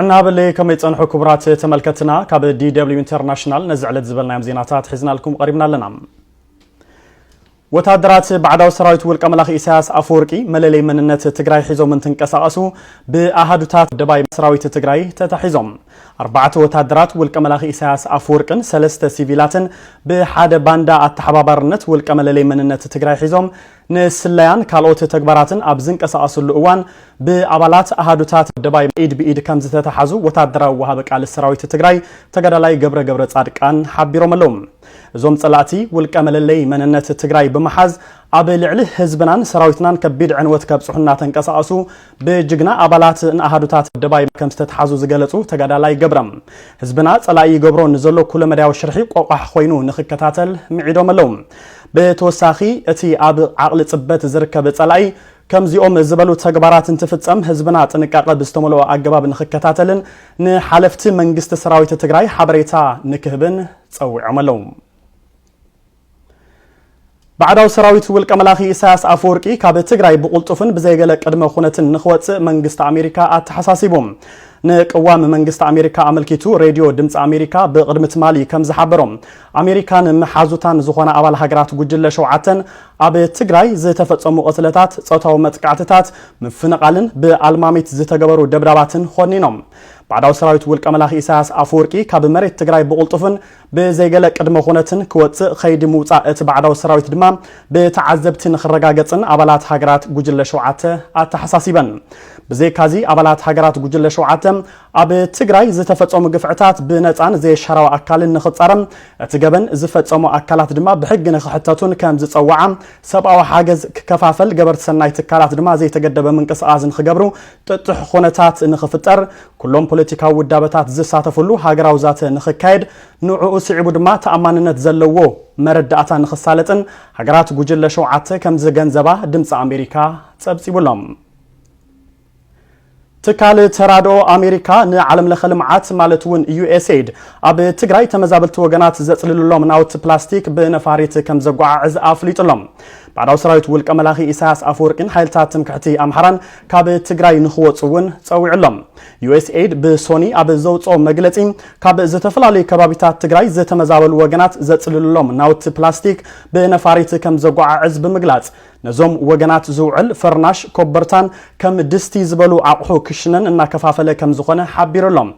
እናበለ ከመይ ጸንሑ ክቡራት ተመልከትና፣ ካብ ዲ ደብሊው ኢንተርናሽናል ነዚ ዕለት ዝበልናዮም ዜናታት ሒዝናልኩም ቀሪብና ኣለና። ወታደራት ባዕዳዊ ሰራዊት ውልቀ መላኺ ኢሳያስ ኣፈወርቂ መለለይ መንነት ትግራይ ሒዞም እንትንቀሳቐሱ ብኣሃዱታት ደባይ ሰራዊት ትግራይ ተታሒዞም። ኣርባዕተ ወታደራት ውልቀ መላኺ ኢሳያስ ኣፈወርቅን ሰለስተ ሲቪላትን ብሓደ ባንዳ ኣተሓባባርነት ውልቀ መለለይ መንነት ትግራይ ሒዞም ንስለያን ካልኦት ተግባራትን ኣብ ዝንቀሳቐስሉ እዋን ብኣባላት ኣሃዱታት ደባይ ኢድ ብኢድ ከም ዝተተሓዙ ወታደራዊ ወሃቢ ቃል ሰራዊት ትግራይ ተጋዳላይ ገብረ ገብረ ጻድቃን ሓቢሮም ኣለዉ። እዞም ጸላእቲ ውልቀ መለለይ መንነት ትግራይ ብምሓዝ ኣብ ልዕሊ ህዝብናን ሰራዊትናን ከቢድ ዕንወት ከብጽሑ እናተንቀሳቐሱ ብጅግና ኣባላት ንኣሃዱታት ደባይ ከም ዝተተሓዙ ዝገለጹ ተጋዳላይ ገብረ፣ ህዝብና ጸላኢ ይገብሮ ንዘሎ ኩለመዳያዊ ሽርሒ ቆቋሕ ኮይኑ ንኽከታተል ምዒዶም ኣለዉ። ብተወሳኺ እቲ ኣብ ዓቕሊ ጽበት ዝርከብ ጸላኢ ከምዚኦም ዝበሉ ተግባራት እንትፍጸም ህዝብና ጥንቃቐ ብዝተመልኦ ኣገባብ ንኽከታተልን ንሓለፍቲ መንግስቲ ሰራዊት ትግራይ ሓበሬታ ንክህብን ጸዊዖም ኣለዉ። ባዕዳዊ ሰራዊት ውልቀ መላኺ ኢሳያስ ኣፈወርቂ ካብ ትግራይ ብቕልጡፍን ብዘይገለ ቅድመ ኩነትን ንኽወጽእ መንግስቲ ኣሜሪካ ኣተሓሳሲቡ። ንቅዋም መንግስቲ ኣሜሪካ ኣመልኪቱ ሬድዮ ድምፂ ኣሜሪካ ብቕድሚ ትማሊ ከም ዝሓበሮ፣ ኣሜሪካን መሓዙታን ዝኾና ኣባል ሃገራት ጉጅለ ሸውዓተን ኣብ ትግራይ ዝተፈጸሙ ቅትለታት፣ ጾታዊ መጥቃዕትታት፣ ምፍንቓልን ብኣልማሚት ዝተገበሩ ደብዳባትን ኾኒኖም። ባዕዳዊ ሰራዊት ውልቀ መላኺ ኢሳያስ ኣፈወርቂ ካብ መሬት ትግራይ ብቕልጡፍን ብዘይገለ ቅድመ ኩነትን ክወፅእ፣ ኸይዲ ምውፃእ እቲ ባዕዳዊ ሰራዊት ድማ ብተዓዘብቲ ንኽረጋገፅን ኣባላት ሃገራት ጉጅለ ሸውዓተ ኣተሓሳሲበን። ብዘይካዚ ኣባላት ሃገራት ጉጅለ ሸውዓተ ኣብ ትግራይ ዝተፈጸሙ ግፍዕታት ብነፃን ዘየሻራዊ ኣካልን ንኽፃረም፣ እቲ ገበን ዝፈጸሙ ኣካላት ድማ ብሕጊ ንኽሕተቱን ከም ዝጸወዓ፣ ሰብኣዊ ሓገዝ ክከፋፈል፣ ገበርቲ ሰናይ ትካላት ድማ ዘይተገደበ ምንቅስቓስ ንኽገብሩ ጥጡሕ ኩነታት ንኽፍጠር፣ ኩሎም ፖለቲካዊ ውዳበታት ዝሳተፍሉ ሃገራዊ ዛተ ንኽካየድ፣ ንዕኡ ስዒቡ ድማ ተኣማንነት ዘለዎ መረዳእታ ንኽሳለጥን ሃገራት ጉጅለ ሸውዓተ ከም ዝገንዘባ ድምፂ ኣሜሪካ ጸብጺቡሎም። ትካል ተራድኦ ኣሜሪካ ንዓለም ለኸ ልምዓት ማለት እውን ዩ ኤስ ኤድ ኣብ ትግራይ ተመዛበልቲ ወገናት ዘጽልልሎም ናውቲ ፕላስቲክ ብነፋሪት ከም ዘጓዓዕዝ ኣፍሊጡሎም። ባዕዳዊ ሰራዊት ውልቀ መላኺ ኢሳያስ ኣፈወርቂን ሓይልታት ትምክሕቲ ኣምሓራን ካብ ትግራይ ንኽወፁ እውን ጸዊዑሎም። ዩ ኤስ ኤድ ብሶኒ ኣብ ዘውፅኦ መግለፂ ካብ ዝተፈላለዩ ከባቢታት ትግራይ ዝተመዛበሉ ወገናት ዘጽልልሎም ናውቲ ፕላስቲክ ብነፋሪት ከም ዘጓዓዕዝ ብምግላጽ ነዞም ወገናት ዝውዕል ፍርናሽ፣ ኮበርታን ከም ድስቲ ዝበሉ ኣቑሑ ክሽነን እናከፋፈለ ከም ዝኾነ ሓቢሩሎም።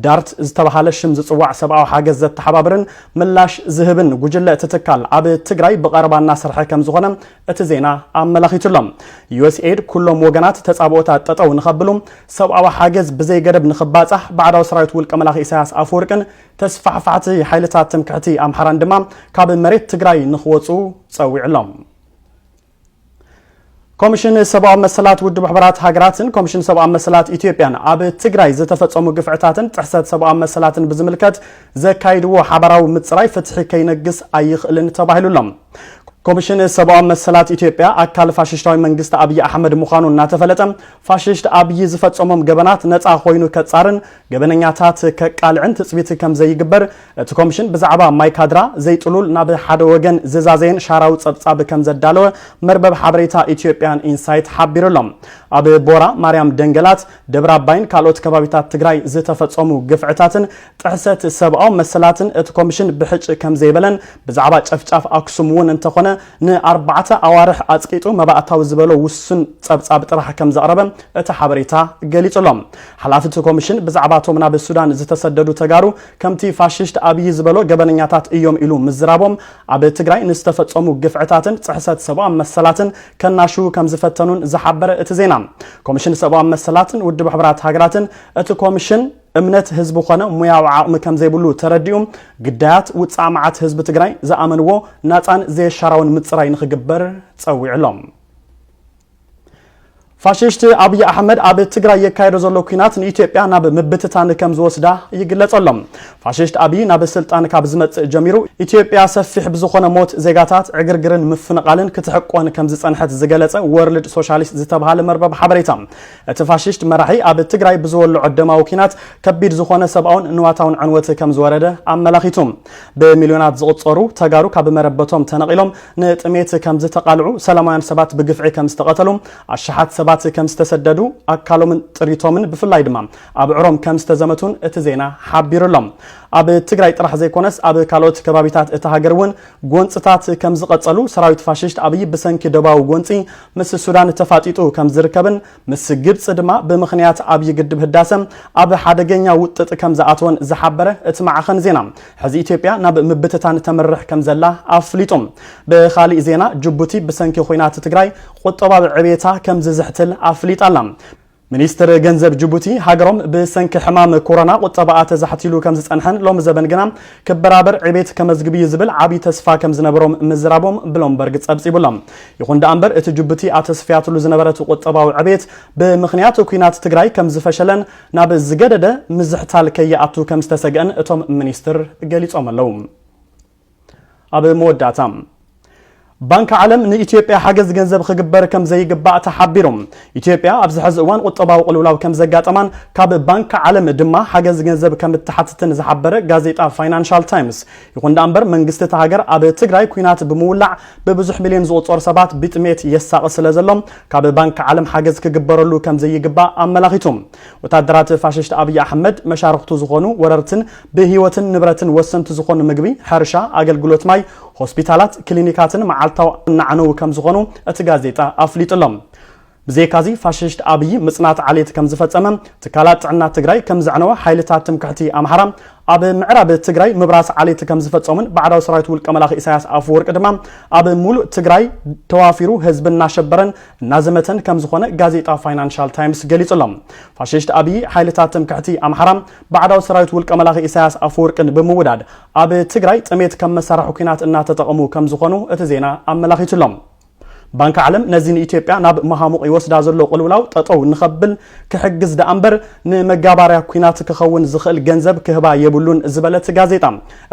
ዳርት ዝተባሃለ ሽም ዝጽዋዕ ሰብኣዊ ሓገዝ ዘተሓባብርን ምላሽ ዝህብን ጉጅለ እቲ ትካል ኣብ ትግራይ ብቐረባ እናሰርሐ ከም ዝኾነ እቲ ዜና ኣመላኺቱሎም። ዩ ኤስ ኤድ ኩሎም ወገናት ተጻብኦታት ጠጠው ንኸብሉ ሰብኣዊ ሓገዝ ብዘይገደብ ንኽባጻሕ ባዕዳዊ ሰራዊት ውልቀ መላኺ ኢሳያስ ኣፈወርቅን ተስፋሕፋሕቲ ሓይልታት ትምክሕቲ ኣምሓራን ድማ ካብ መሬት ትግራይ ንኽወፁ ጸዊዑሎም። ኮሚሽን ሰብኣዊ መሰላት ውድብ ሕቡራት ሃገራትን ኮሚሽን ሰብኣዊ መሰላት ኢትዮጵያን ኣብ ትግራይ ዝተፈጸሙ ግፍዕታትን ጥሕሰት ሰብኣዊ መሰላትን ብዝምልከት ዘካይድዎ ሓባራዊ ምጽራይ ፍትሒ ከይነግስ ኣይኽእልን ተባሂሉሎም። ኮሚሽን ሰብኣዊ መሰላት ኢትዮጵያ ኣካል ፋሽስታዊ መንግስቲ ኣብይ ኣሕመድ ምዃኑ እናተፈለጠ ፋሽስት ኣብይ ዝፈጸሞም ገበናት ነጻ ኮይኑ ከጻርን ገበነኛታት ከቃልዕን ትጽቢት ከም ዘይግበር እቲ ኮሚሽን ብዛዕባ ማይካድራ ዘይጥሉል ናብ ሓደ ወገን ዝዛዘየን ሻራዊ ጸብጻብ ከም ዘዳለወ መርበብ ሓበሬታ ኢትዮጵያን ኢንሳይት ሓቢሩሎም። ኣብ ቦራ፣ ማርያም ደንገላት፣ ደብረ ኣባይን ካልኦት ከባቢታት ትግራይ ዝተፈጸሙ ግፍዕታትን ጥሕሰት ሰብኣዊ መሰላትን እቲ ኮሚሽን ብሕጭ ከም ዘይበለን ብዛዕባ ጨፍጫፍ ኣክሱም እውን እንተኾነ ንኣርባዕተ ኣዋርሕ ኣጽቂጡ መባእታዊ ዝበሎ ውሱን ጸብጻብ ጥራሕ ከም ዘቕረበ እቲ ሓበሬታ ገሊጹ ኣሎ። ሓላፊ እቲ ኮሚሽን ብዛዕባ እቶም ናብ ሱዳን ዝተሰደዱ ተጋሩ ከምቲ ፋሽስት ኣብይ ዝበሎ ገበነኛታት እዮም ኢሉ ምዝራቦም ኣብ ትግራይ ንዝተፈጸሙ ግፍዕታትን ጥሕሰት ሰብኣዊ መሰላትን ከናሽዉ ከም ዝፈተኑን ዝሓበረ እቲ ዜና፣ ኮሚሽን ሰብኣዊ መሰላትን ውድብ ሕቡራት ሃገራትን እቲ ኮሚሽን እምነት ህዝቢ ኮነ ሙያዊ ዓቕሚ ከም ዘይብሉ ተረዲኡ ግዳያት ውጻእ መዓት ህዝቢ ትግራይ ዝኣመንዎ ናጻን ዘየሻራውን ምጽራይ ንኽግበር ጸዊዑ ኣሎ። ፋሽስት ኣብይ ኣሕመድ ኣብ ትግራይ የካየዶ ዘሎ ኲናት ንኢትዮጵያ ናብ ምብትታን ከም ዝወስዳ ይግለጽ ኣሎ። ፋሽስት ኣብይ ናብ ስልጣን ካብ ዝመጽእ ጀሚሩ ኢትዮጵያ ሰፊሕ ብዝኾነ ሞት ዜጋታት፣ ዕግርግርን ምፍንቓልን ክትሕቆን ከም ዝጸንሐት ዝገለጸ ወርልድ ሶሻሊስት ዝተባሃለ መርበብ ሓበሬታ፣ እቲ ፋሽስት መራሒ ኣብ ትግራይ ብዝወልዖ ደማዊ ኲናት ከቢድ ዝኾነ ሰብኣውን ንዋታውን ዕንወት ከም ዝወረደ ኣመላኺቱ። ብሚልዮናት ዝቑጸሩ ተጋሩ ካብ መረበቶም ተነቒሎም ንጥሜት ከም ዝተቓልዑ፣ ሰላማውያን ሰባት ብግፍዒ ከም ዝተቐተሉ፣ ኣሽሓት ሰባት ከም ዝተሰደዱ፣ ኣካሎምን ጥሪቶምን ብፍላይ ድማ ኣብ ዕሮም ከም ዝተዘመቱን እቲ ዜና ሓቢሩ ኣሎ። ኣብ ትግራይ ጥራሕ ዘይኮነስ ኣብ ካልኦት ከባቢታት እታ ሃገር እውን ጎንፅታት ከም ዝቐጸሉ፣ ሰራዊት ፋሽስት ኣብይ ብሰንኪ ደባዊ ጎንፂ ምስ ሱዳን ተፋጢጡ ከም ዝርከብን ምስ ግብፂ ድማ ብምኽንያት ኣብይ ግድብ ህዳሰ ኣብ ሓደገኛ ውጥጥ ከም ዝኣተወን ዝሓበረ እቲ ማዕኸን ዜና፣ ሕዚ ኢትዮጵያ ናብ ምብትታን ተምርሕ ከም ዘላ ኣፍሊጡ። ብኻሊእ ዜና፣ ጅቡቲ ብሰንኪ ኹናት ትግራይ ቁጠባዊ ዕቤታ ከም ዝዝሕትል ኣፍሊጣ ኣላ። ሚኒስትር ገንዘብ ጅቡቲ፣ ሃገሮም ብሰንኪ ሕማም ኮሮና ቁጠባኣ ተዛሕቲሉ ከም ዝጸንሐን ሎሚ ዘበን ግና ክበራበር ዕቤት ከመዝግብ እዩ ዝብል ዓብዪ ተስፋ ከም ዝነበሮም ምዝራቦም ብሎምበርግ ጸብጺቡሎም። ይኹን ደኣ እምበር፣ እቲ ጅቡቲ ኣተስፍያትሉ ዝነበረት ቁጠባዊ ዕቤት ብምኽንያት ኲናት ትግራይ ከም ዝፈሸለን ናብ ዝገደደ ምዝሕታል ከይኣቱ ከም ዝተሰግአን እቶም ሚኒስትር ገሊጾም ኣለዉ። ኣብ መወዳእታ፣ ባንክ ዓለም ንኢትዮጵያ ሓገዝ ገንዘብ ክግበር ከም ዘይግባእ ተሓቢሩ። ኢትዮጵያ ኣብዚ ሕዚ እዋን ቁጠባዊ ቅልውላው ከም ዘጋጠማን ካብ ባንክ ዓለም ድማ ሓገዝ ገንዘብ ከም እትሓትትን ዝሓበረ ጋዜጣ ፋይናንሻል ታይምስ፣ ይኹን ደኣ እምበር መንግስቲ እታ ሃገር ኣብ ትግራይ ኲናት ብምውላዕ ብብዙሕ ሚልዮን ዝቑጸሩ ሰባት ብጥሜት የሳቒ ስለ ዘሎ ካብ ባንክ ዓለም ሓገዝ ክግበረሉ ከም ዘይግባእ ኣመላኺቱ። ወታደራት ፋሽስት ኣብይ ኣሕመድ መሻርኽቱ ዝኾኑ ወረርትን ብህይወትን ንብረትን ወሰንቲ ዝኾኑ ምግቢ፣ ሕርሻ፣ ኣገልግሎት ማይ፣ ሆስፒታላት፣ ክሊኒካትን መዓልታዊ እናዓነው ከም ዝኾኑ እቲ ጋዜጣ ኣፍሊጡ ኣሎ። ብዘይካዚ ፋሽስት ኣብይ ምጽናት ዓሌት ከም ዝፈጸመ፣ ትካላት ጥዕና ትግራይ ከም ዘዕነወ፣ ሓይልታት ትምክሕቲ ኣምሓራ ኣብ ምዕራብ ትግራይ ምብራስ ዓሌት ከም ዝፈጸሙን ባዕዳዊ ሰራዊት ውልቀ መላኺ ኢሳያስ ኣፈወርቂ ድማ ኣብ ሙሉእ ትግራይ ተዋፊሩ ህዝቢ እናሸበረን እናዘመተን ከም ዝኾነ ጋዜጣ ፋይናንሻል ታይምስ ገሊጹ ኣሎ። ፋሽስት ኣብይ ሓይልታት ትምክሕቲ ኣምሓራ ባዕዳዊ ሰራዊት ውልቀ መላኺ ኢሳያስ ኣፈወርቅን ብምውዳድ ኣብ ትግራይ ጥሜት ከም መሳርሒ ኲናት እናተጠቐሙ ከም ዝኾኑ እቲ ዜና ኣመላኺቱ ኣሎ። ባንክ ዓለም ነዚ ንኢትዮጵያ ናብ መሃሙቕ ይወስዳ ዘሎ ቅልውላው ጠጠው ንኸብል ክሕግዝ ደኣ እምበር ንመጋባርያ ኲናት ክኸውን ዝኽእል ገንዘብ ክህባ የብሉን ዝበለት ጋዜጣ፣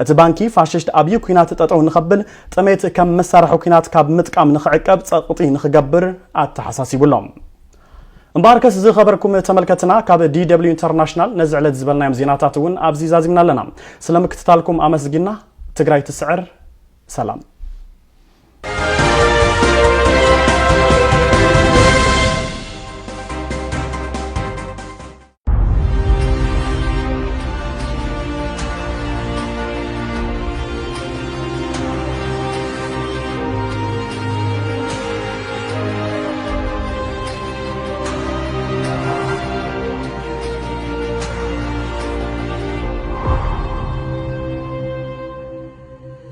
እቲ ባንኪ ፋሽስት ኣብይ ኲናት ጠጠው ንኸብል ጥሜት ከም መሳርሒ ኲናት ካብ ምጥቃም ንኽዕቀብ ጸቕጢ ንኽገብር ኣተሓሳሲቡ ኣሎ። እምበኣርከስ ዝኸበርኩም ተመልከትና፣ ካብ ዲ ደብሊው ኢንተርናሽናል ነዚ ዕለት ዝበልናዮም ዜናታት እውን ኣብዚ ዛዚምና ኣለና። ስለ ምክትታልኩም ኣመስጊና። ትግራይ ትስዕር። ሰላም።